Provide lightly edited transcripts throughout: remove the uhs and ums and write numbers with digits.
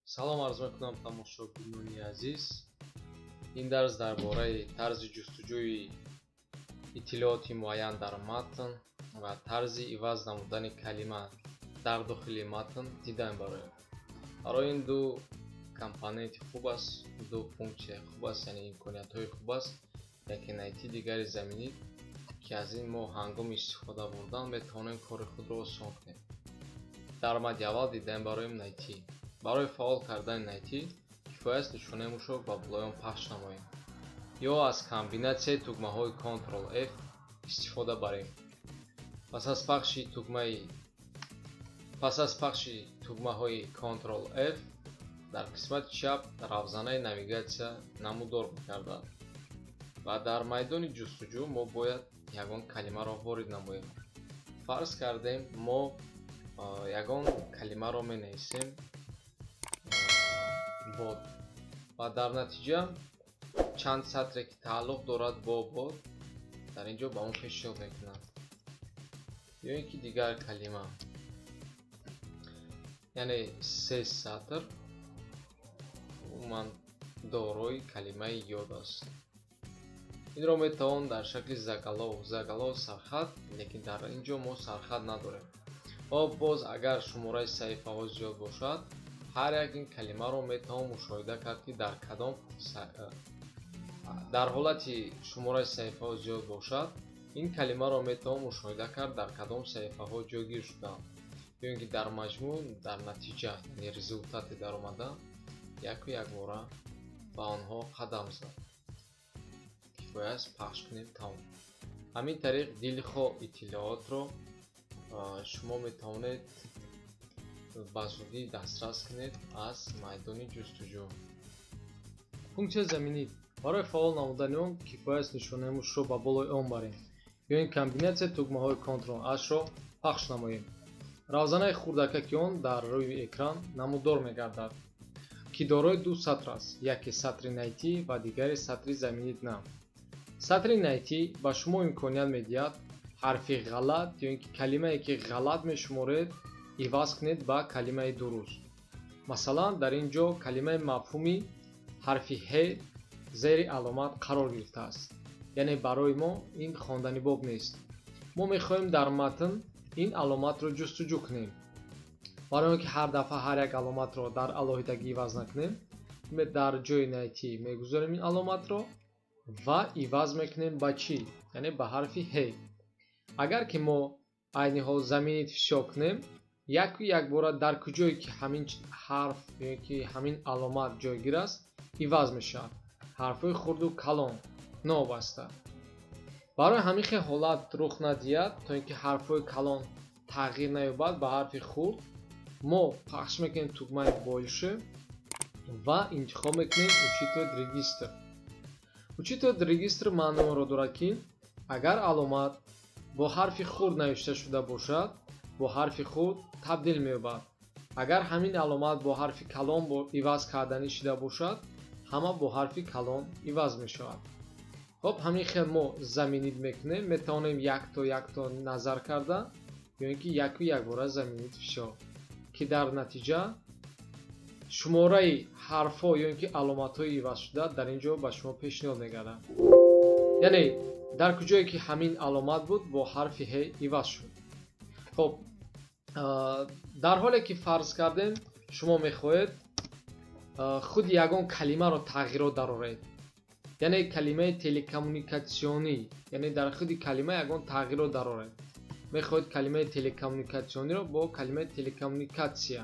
Салом арз мекунам, тамошобинони азиз. Ин дарс дар бораи тарзи ҷустуҷӯи иттилооти муайян дар матн ва тарзи иваз намудани калима дар дохили матн дида мебароем. Барои ин ду компоненти хуб аст, ду функсияи хуб аст, яъне имкониятҳои хуб аст, яке найти, дигари заменить, ки аз ин мо ҳангоми истифода бурдан метавонем кори худро осон кунем. Дар мади аввал дидаем бароем найти. Барои фаъол кардани найти кифоя аст нишонаи мушро ба болои он пахш намоем ё аз комбинатсияи тугмаҳои Ctrl F истифода барем. Пас аз пахши тугмаҳои Ctrl F дар қисмати чап равзанаи навигатсия намудор мегардад ва дар майдони ҷустуҷӯ мо бояд ягон калимаро ворид намоем. Фарз кардем, мо ягон калимаро менависем, бод, ва дар натиҷа чанд сатре, ки тааллуқ дорад бо бод, дар ин ҷо ба мо пешниҳод мекунад, ё ин ки дигар калима, яъне се сатр умуман дорои калимаи ёд аст. Инро метавон дар шакли заголовок, заголовок сархат, лекин дар ин ҷо мо сархат надорем. Ва боз агар шумораи саҳифаҳо зиёд бошад, ҳар як ин калимаро метавон мушоҳида кард, ки дар кадом, дар ҳолати шумораи саҳифаҳо зиёд бошад, ин калимаро метавон мушоҳида кард, дар кадом саҳифаҳо ҷойгир шудаанд, ё ин ки дар маҷмӯъ, дар натиҷа, яъне результати даромада, яку якбора ба онҳо қадам зад. Кифоя аст пахш кунем, тамом. Ҳамин тариқ дилхоҳ иттилоотро шумо метавонед ба зудӣ дастрас кунед аз майдони ҷустуҷӯ. Функсияи заменить. Барои фаъол намудани он кифоя аст нишонаи мушро ба болои он барем ё ин комбинатсияи тугмаҳои Ctrl H-ро пахш намоем. Равзанаи хурдакаки он дар рӯи экран намудор мегардад, ки дорои ду сатр аст: яке сатри найти ва дигаре сатри заменить на. Сатри найти ба шумо имконият медиҳад ҳарфи ғалат ё ин ки калимае, ки ғалат мешуморед, иваз кунед ба калимаи дуруст. Масалан, дар ин ҷо калимаи мафҳумӣ ҳарфи ҳ зери аломат қарор гирифтааст, яъне барои мо ин хондани боб нест. Мо мехоҳем дар матн ин аломатро ҷустуҷӯ кунем. Барои он ки ҳар дафъа ҳар як аломатро дар алоҳидагӣ иваз накунем, дар ҷои найти мегузорем ин аломатро ва иваз мекунем ба чӣ? Яъне ба ҳарфи ҳ. Агар ки мо айни ҳол заменить всё кунем, яку якбора дар куҷое ки ҳамин ҳарф ё ки ҳамин аломат ҷойгир аст, иваз мешавад, ҳарфҳои хурду калон новобаста. Барои ҳамин хел ҳолат рух надиҳад, то ин ки ҳарфҳои калон тағйир наёбад ба ҳарфи хурд, мо пахш мекунем тугмаи больше ва интихоб мекунем учитывать регистр. Учитывать регистр маънои онро дорад, ки агар аломат бо ҳарфи хурд навишта шуда бошад, бо ҳарфи хурд табдил меёбад. Агар ҳамин аломат бо ҳарфи калон иваз карданӣ шуда бошад, ҳама бо ҳарфи калон иваз мешавад. Хоб, ҳамин хел мо заменить мекунем. Метавонем якто якто назар карда ё ин ки яку якбора заменить всё, ки дар натиҷа шумораи ҳарфҳо ё ин ки аломатҳои ивазшуда дар ин ҷо ба шумо пешниҳод мегардад, яъне дар куҷое ки ҳамин аломат буд, бо ҳарфи ҳ иваз шуд. Хоб, дар ҳоле ки фарз кардем, шумо мехоҳед худи ягон калимаро тағйирот дароред, яъне калимаи телекоммуникатсионӣ, яъне дар худи калима ягон тағйирот дароред, мехоҳед калимаи телекоммуникатсиониро бо калимаи телекоммуникатсия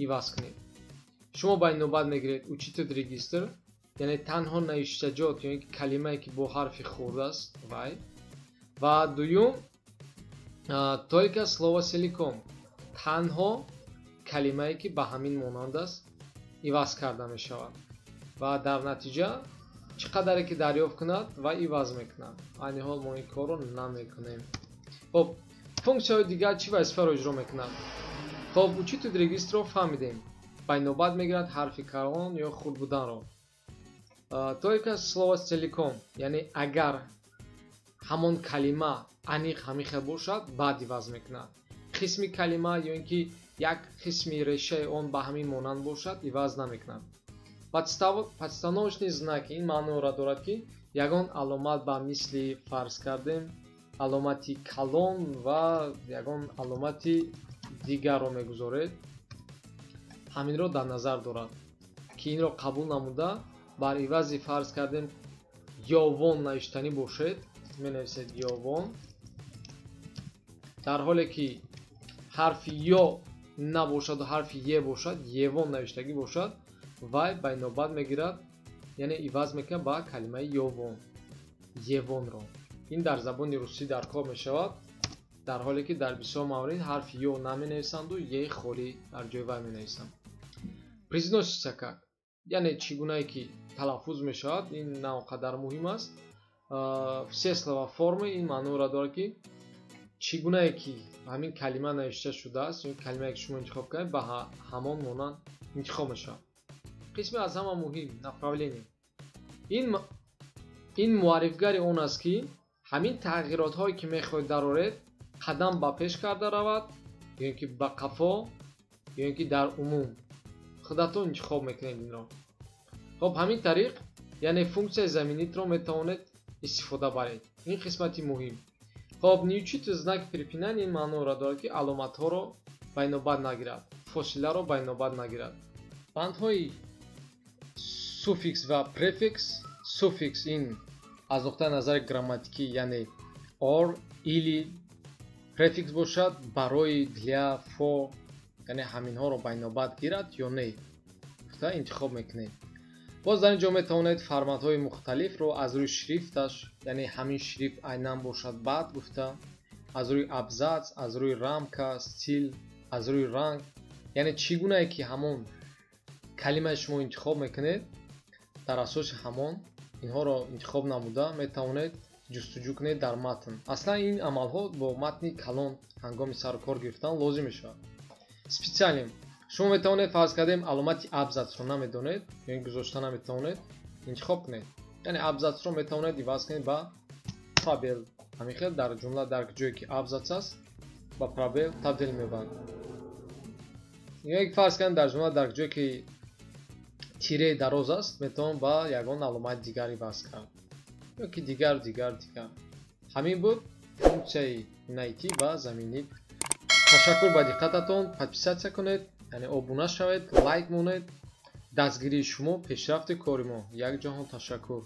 иваз кунед. Шумо ба ин навбат мегиред учитывать регистр, яъне танҳо навиштаҷот ё ин ки калимае, ки бо ҳарфи хурд аст вай, ва дуюм только слово целиком, танҳо калимае, ки ба ҳамин монанд аст, иваз карда мешавад ва дар натиҷа чӣ қадаре ки дарёфт кунад ва иваз мекунад. Айни ҳол мо ин корро намекунем. Хоб, функсияҳои дигар чӣ вазифаро иҷро мекунанд? Хоб, учитывать регистрро фаҳмидем, ба навбат мегирад ҳарфи калон ё хурд буданро. Только слово целиком, яъне агар ҳамон калима аниқ ҳамин хел бошад, баъд иваз мекунад қисми калима ё ин ки як қисми решаи он ба ҳамин монанд бошад, иваз намекунад. Подстановочный знак ин маъноро дорад, ки ягон аломат, ба мисли, фарз кардем, аломати калон ва ягон аломати дигарро мегузоред, ҳаминро дар назар дорад, ки инро қабул намуда, бар ивази, фарз кардем, Ёвон навиштанӣ бошед, менависед Ёвон, дар ҳоле ки ҳарфи ё набошаду ҳарфи е бошад, Евон навиштагӣ бошад, вай байнобат мегирад, яъне иваз мекунад ба калимаи Ёвон Евонро. Ин дар забони русӣ дар кор мешавад, дар ҳоле ки дар бисёр маврид ҳарфи ё наменависанду е холӣ дар ҷои вай менависанд. Произносится как, яъне чӣ гунае ки талаффуз мешавад, ин на он қадар муҳим аст. Все слова формы ин маъноро дорад, ки чӣ гунае ки ҳамин калима навишта шудааст ё калимае ки шумо интихоб кардед, ба ҳамон монанд интихоб мешавад. Қисми аз ҳама муҳим, направление. Ин муаррифгари он аст, ки ҳамин тағйиротҳое ки мехоҳед дароред, қадам ба пеш карда равад ё ин ки ба қафо, ё ин ки дар умум. Худатон интихоб мекунед инро. Хоб, ҳамин тариқ, яъне функсияи заменить ро метавонед истифода баред. Ин қисмати муҳим. Хоб, не учитывать знак препинания ин маъноро дорад, ки аломатҳоро байнобат нагирад, фосиларо байнобат нагирад. Бандҳои суффикс ва префикс. Суффикс ин аз нуқтаи назари грамматикӣ, яъне ор, или, префикс бошад, барои, для, for, яъне ҳаминҳоро байнобат гирад ё не гуфта интихоб мекунед. Боз дар ин ҷо метавонед форматҳои мухталифро аз рӯи шрифташ, яъне ҳамин шрифт айнан бошад, баъд гуфта, аз рӯи абзац, аз рӯи рамка, стиль, аз рӯи ранг, яъне чӣ гунае ки ҳамон калимаи шумо интихоб мекунед, дар асоси ҳамон инҳоро интихоб намуда метавонед ҷустуҷӯ кунед дар матн. Аслан ин амалҳо бо матни калон ҳангоми сарукор гирифтан лозим мешавад. Специалим шумо метавонед, фарз кардем, аломати абзацро намедонед ё ин гузошта наметавонед, интихоб кунед, яъне абзацро метавонед иваз кунед ба пробел. Ҳамин хел дар ҷумла дар ҷое ки абзац аст, ба пробел табдил меёбад. Ё фарз кардем, дар ҷумла дар ҷое ки тиреи дароз аст, метавон ба ягон аломати дигар иваз кард ё ки дигар, дигар, дигар. Ҳамин буд функсияи найти ва заменить. Ташаккур ба диққататон. Подписаться кунед, яъне обуна шавед, лайк монед. Дастгирии шумо пешрафти кори мо. Як ҷаҳон ташаккур.